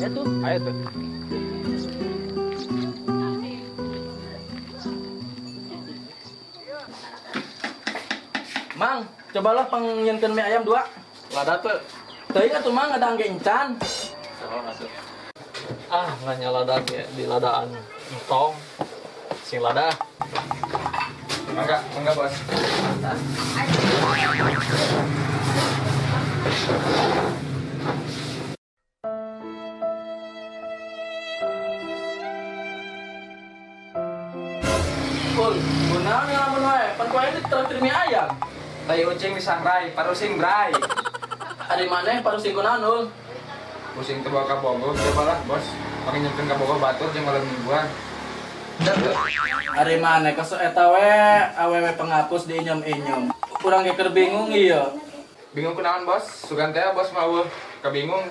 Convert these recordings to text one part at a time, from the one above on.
atuh. Ayo tuh. Mang, cobalah pangnyieunkeun mie ayam dua. Lada tuh. Teuing atuh Mang ada angge encan. Ah, nanya lada ge di ladaan entong. Sing lada. Enggak, enggak bos. Ul, kunaon ngalamun wae? Pan ku aing ditraktir mie ayam. Tai ucing disangrai, parusing bray. Ari maneh parusing kunaon, Ul? Pusing teu bawa ka Bogor, cobalah bos. Pake nyieunkeun ka Bogor batur jeung malam mingguan. Dan tuh. Ari maneh kesel eta we awewe penghapus diinyem-inyem. Urang ge keur bingung ieu. Bingung kunaon bos? Sugan teh bos mau kabingung.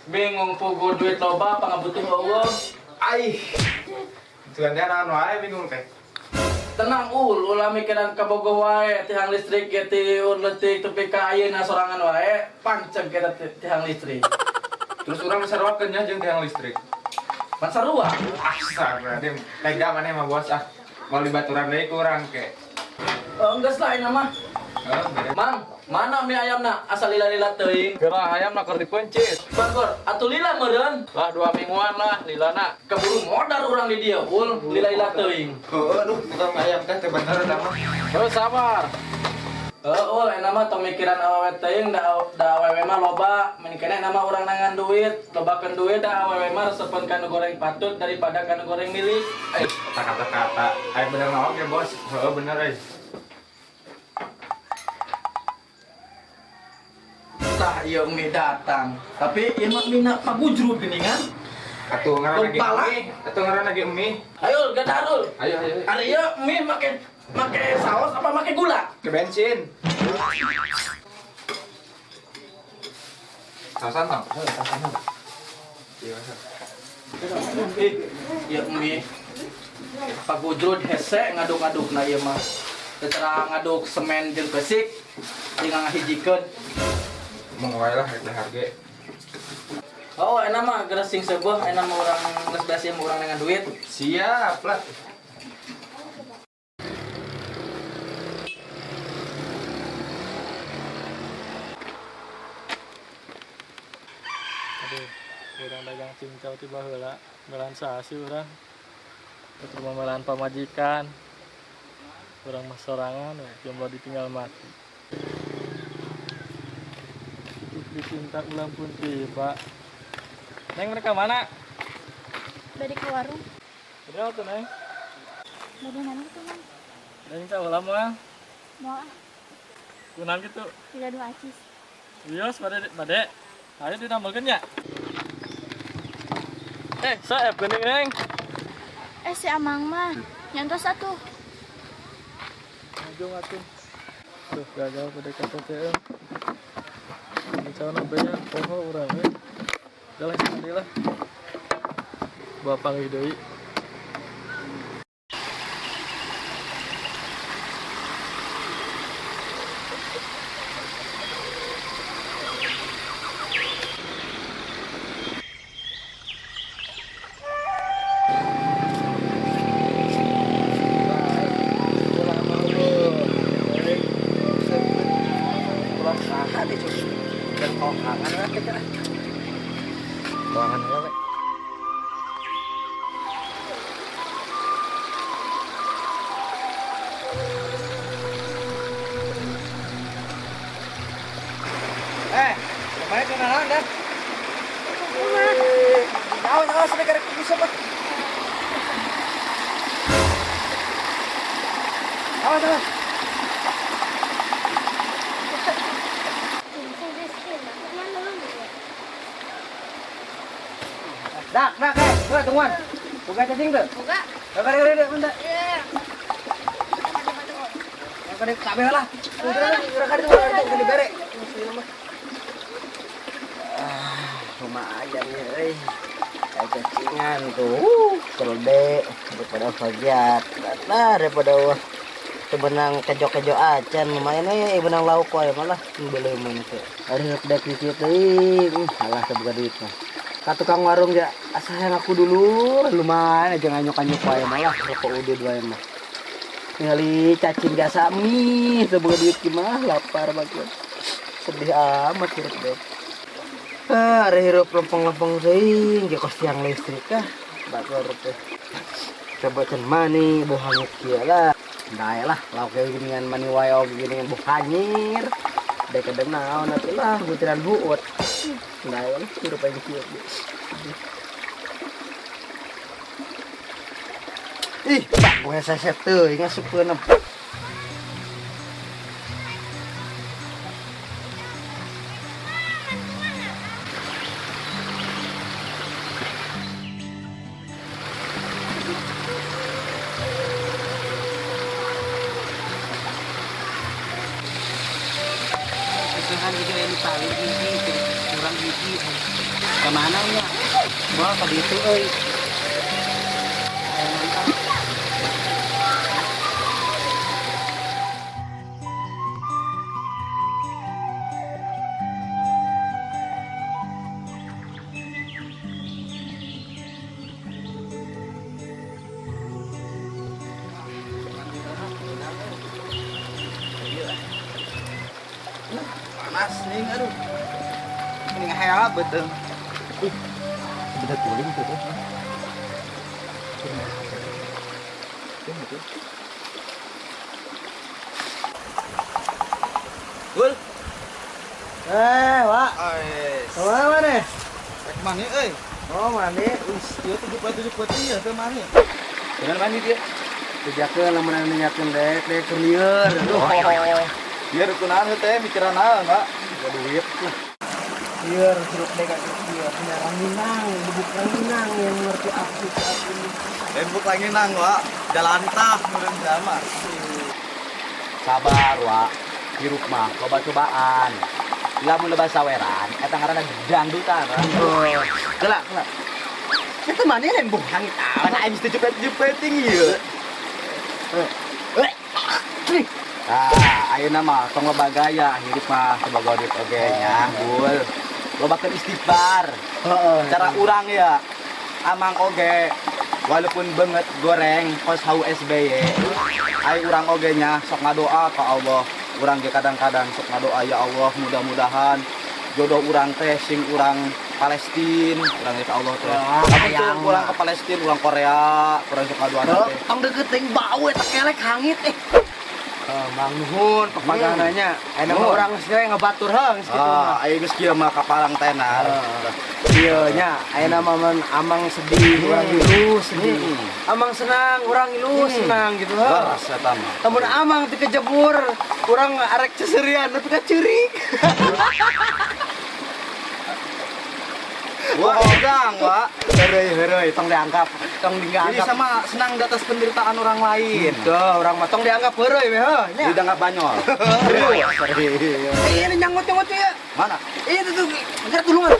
Bingung pugu duit loba pangabutuh eueuh. Aih. Sugan teh naon wae bingung teh. Tenang ul, ulah mikiran kabogoh wae, tihang listrik ge tiur leutik tepi ka ayeuna sorangan wae, panceg kita tihang listrik. Terus urang disaruakeun nya jeung tiang listrik. Pan sarua. Astagfirullahaladzim, tega maneh mah bos ah. Mau dibaturan deui ku urang ke. Oh, geus lah ayeuna mah. Heeh, beres. Mang, mana mie ayamna asal lila-lila teuing? Gerah ayam nak keur dipencit. Bangor, atuh lila meureun. Lah 2 mingguan lah lilana. Keburu modar urang di dieu, ul, lila-lila teuing. Heueuh, aduh, tukang ayam teh teu bener eta mah. Terus sabar. Heuh, ul, enak mah tong mikiran awewe teuing da da awewe mah loba, mun keneh nama urang nangan duit, lobakeun duit da awewe mah resepeun kana goreng patut daripada kana goreng milik. Eh, kata-kata. Ayo bener mah oke bos. Heeh, bener euy. Tah ieu mie datang. Tapi ieu mah mina pagujrud geuningan. Atuh ngaran lagi Kepala. mie, atuh ngaran lagi mie. Ayo gadarul. Ayo ayo. Ayo. Ari ieu mie make make saus apa make gula? Ke bensin. Sausan tong. Heuh, sausan tong. Iya, Mas. Ih, ieu mie pagujrud hese ngaduk-ngadukna ieu mah. Secara ngaduk semen jeung pesik tinggal ngahijikeun. Mong wae lah rek dahar ge. Oh, enak mah geus sing seubeuh, enak mah urang geus beres ieu mah urang dengan duit. Siap lah. Aduh, urang dagang cincau ti baheula, melan saha sih urang. Terus memelan pamajikan. Urang mah sorangan we, jomblo ditinggal mati. Istri cinta ulang pun tiba. Neng mereka mana? Balik ke warung. Udah tuh Neng. Dari mana tuh, Mang? Neng cau lah mah. Mau ah, Kunaon gitu. tiga dua acis. Wios bade bade. Ayo dinamelkeun nya. Eh, saep geuning Neng. Eh, si Amang mah. Nyantos atuh. Maju atuh. Tuh gagal PDKT teh. Rencana beya poho urang we. Udah lah mandi lah. Bawa panggih deui. Kurang saha deh cuy. Dan kohangan we teh kira. Kohangan we. Eh, kemarin kenalan dah. Tahu tahu sampai karek bisa pak. Awas awas. Dak, dak, eh, tungguan, tungguan. Buka cacing tuh. Buka. Buka, buka, buka, buka. Iya. Buka, kabeh lah. Udah, udah, udah, udah, dibere. Ah, lumayan nih, euy. Kayak cacingan tuh, kerode daripada fagiat. Lah daripada wah sebenang kejo-kejo acan lumayan we benang lauk wae malah beli mun teh. Ari dek kieu teuing, alah teu boga duit mah. Ka tukang warung ya, asa hayang aku dulu, lumayan aja nganyuk-anyuk wae malah rokok udud wae mah. Ningali cacing biasa mie, teu boga duit gimana, lapar bagus. Sedih amat hirup deh. Ah, ari hirup lempeng-lempeng teuing, ge kos tiang listrik ah. Batur teh. Coba can mani, boh hangit kieu lah. Dae lah, lauk ge geuningan mani wae oge geuningan boh hanyir. Dek kedem naon atuh lah, butiran buut. Dae lah, hirup aing kieu. Ih, pak gue seset teuing ngasupkeun. Usahan juga ini paling hiji, kurang hiji. Kemana nya? Wah, ka ditu euy. Panas nih, aduh. Ini ngehea betul. Bener kuling tuh. Gul. Wak. Ais. Kemana mana? Rek mani euy. Oh, mani. Wis, ieu 77 ya teu mani. Jangan mani dia. Tujakeun lamun anu nanyakeun dek, dek keur lieur. Aduh. Biar kunaon teh mikiran naon, Pak? Gak duit lah. Lieur hirup dek lieur. Punya ranginang, bubuk ranginang yang mengerti aku saat ini. Bubuk ranginang, Wak. Jalan tah meureun sama. Sabar, Wak. Hirup mah loba cobaan. Lamun loba saweran, eta ngaranna dangdutan. Oh, gelak, gelak. Itu mana yang buh hangit amat. Mana aing geus jepet-jepeting ieu. Ah, ayeuna mah tong loba gaya hirup mah sebagai duit oge nya, Gul. Lobakeun istighfar. Heeh. Cara urang ya amang oge walaupun banget goreng kos hau SBY. Ai urang oge nya sok ngadoa ka Allah. Urang ge kadang-kadang sok ngadoa ya Allah mudah-mudahan jodoh urang teh sing urang Palestin, urang ge ka Allah teh. Hayang urang ke Palestin, urang Korea, urang sok ngadoa teh. Tong deket teuing bau eta kelek hangit eh. Mang nuhun pepagananya. Enak Nuhun. orang geus we ngebatur heung geus kitu mah. Ah, ayo geus kieu mah kaparang tenar. Ieu nya ayeuna mah mun amang sedih, urang ngilu sedih. Amang senang, urang ngilu senang gitu heuh. Leres eta mah. Lamun amang teu kejebur, urang arek ceserian tapi ka ceurik. Wah, ogang, Wak. Heureuy heureuy tong dianggap, tong Jadi dianggap. sama senang di atas penderitaan orang lain. Tuh, urang mah tong dianggap heureuy we heuh nya. Jadi dianggap banyol. Serius. Eh, ini nyanggut-nyanggut ya. Mana? Itu tuh, gerak tulungan.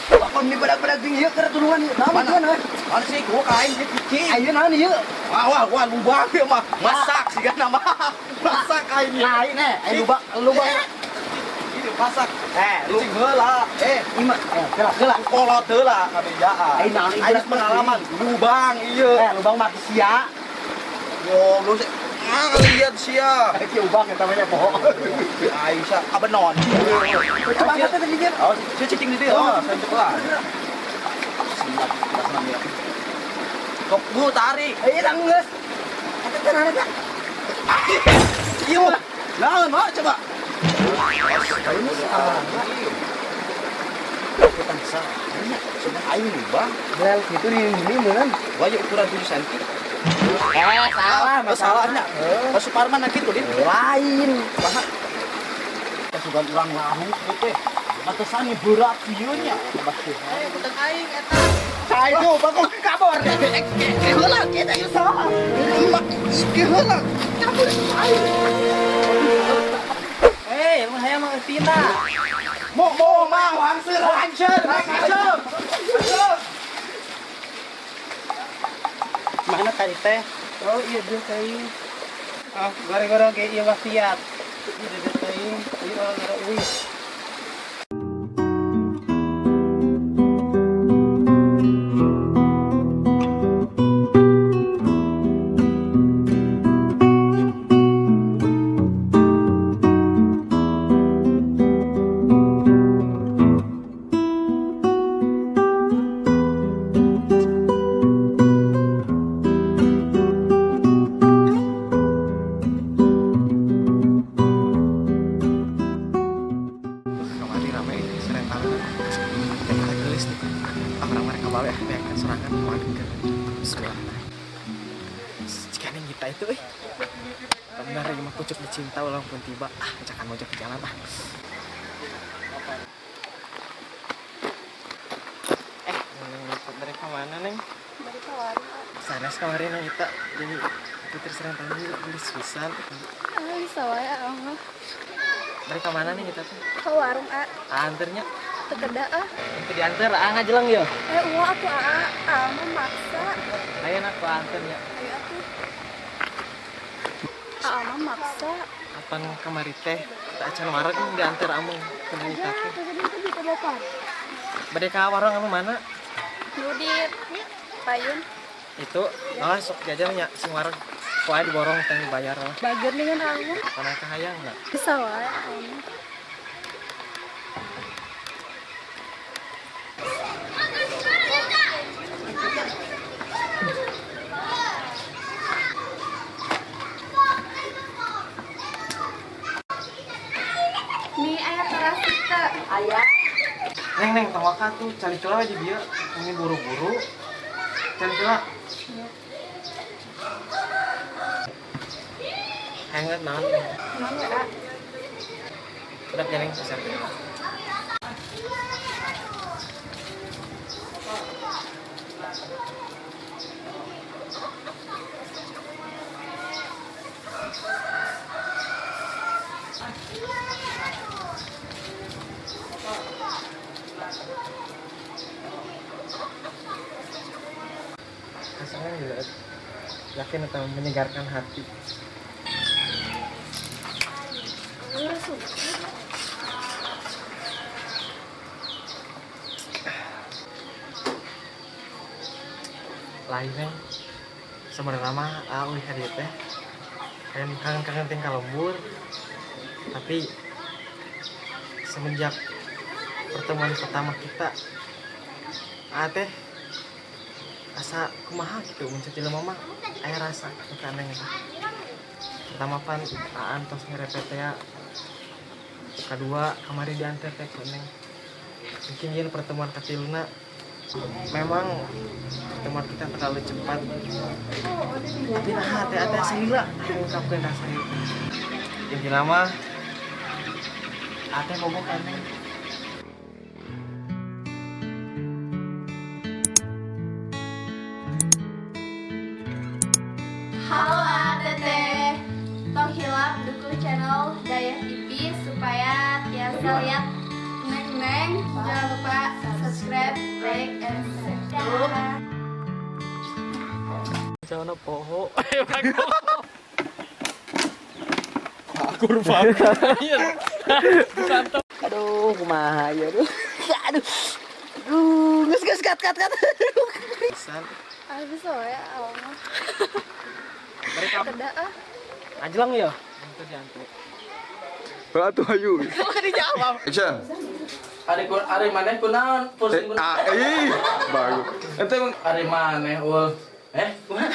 Bakon di badak-badak tinggi ieu gerak tulungan ieu. Naon Mana? tuan euy? Mana sih gua kain dia kucing. Ayeuna naon ieu? Wah, wah, wah, lubang ieu mah. Masak sih kan nama. Masak kain ieu. Lain eh, lubang lubang. Ini masak. Eh, lu Cicing heula. Eh, ima gerak gerak. kolot heula kabejaan. Aing naon ieu Aing pengalaman lubang ieu. Eh, lubang mah sia. Yo, lu sih ah lihat sia. Eh, ki ubang eta mah nya poho. Aing sia kabenon. Coba angkat teh di Oh, si cicing di dia. Oh, saya cepetan. Senang, senang ya. Kok gua tarik. Eh, tanggung geus. Eta teh naon eta? Iya mah. Naon, Mak, coba. Ini salah. Kita salah. Aing lubang. Bel gitu di ini meureun. Wah, ya ukuran 7 cm. Eh, salah, Oh, salahnya. Oh, Suparman nah gitu, Din. Lain. Paha. Kasugan urang lahu ieu teh. Pantesan ieu berat ieu nya. Eh, budak aing eta. Sayu, bagong kabur. Heula kita ieu salah. Emak ieu heula. Kabur aing. Eh, mun hayang mah eutina. Mo mo mah hangseur hangseur hangseur. Mana tadi teh? Oh iya dia teh. Ah, gara-gara ge ieu wasiat. Ih, dede teuing. Ieu orang uih. Kamari rame serental kayak gelis nih orang mereka bawa ya kan serangan waduh bismillah jika nih kita itu benar ini mah pucuk dicinta ulang pun tiba ah jangan mojok ke jalan ah neng dari mana neng? Dari warung. Sanes kemarin neng kita jadi putri serental ini gelis pisan. Ah, bisa wae ah. Dari mana nih kita tuh? Ke warung a. Anternya? Tekeda ah. Ente diantar ah ngajeleng ya? Uang atuh a, a mah maksa. Ayo nak ku anternya. Ayo atuh. A mah maksa. Apan kamari teh tak acan wareg diantar amung ke Aja, teh. tadi itu di bapak. Bade ka warung anu mana? Nu di payun. Itu, oh sok jajan nya sing wareg. Ku aya diborong teh dibayar lah. Bager dengan amung. Kana kahayang enggak? Bisa wae amung. Nih aya terasi teh. Aya. Neng neng tong waka tuh cari celah di dia. Ini buru-buru. Cari celah. Hangat naon? Naon ya, A? Udah jalan sesar. Rasanya gila. Yakin atau menyegarkan hati. Lainnya sebenarnya mah ah uih hadiah teh kangen tinggal lembur, tapi semenjak pertemuan pertama kita ah teh asa kumaha gitu muncul jelema mah aya rasa gitu ka neng. Pertama pan aan tos ngerepet ya, kedua kamari diantar teh ku neng. Mungkin ieu pertemuan katiluna memang pertemuan kita terlalu cepat, tapi nah teh ate asa lila ngungkapkeun rasa ieu. Intina mah ate bogoh ka neng. Halo Teteh, tong hilap dukung channel Dayah TV supaya tiasa lihat neng-neng. Jangan lupa subscribe, like, and share. Jangan poho. Kurva. Aduh, kumaha ya aduh. Aduh. Aduh, geus geus kat kat kat. Pisan. Ah, bisa wae ah. Mereka Kedah ah. anjelang ya? Ente diantar. Atuh ayu. Dijawab. Action. Ari kun ari maneh kunaon pusing Ah, ih, bagus. Ente ari maneh ul. Kumaha?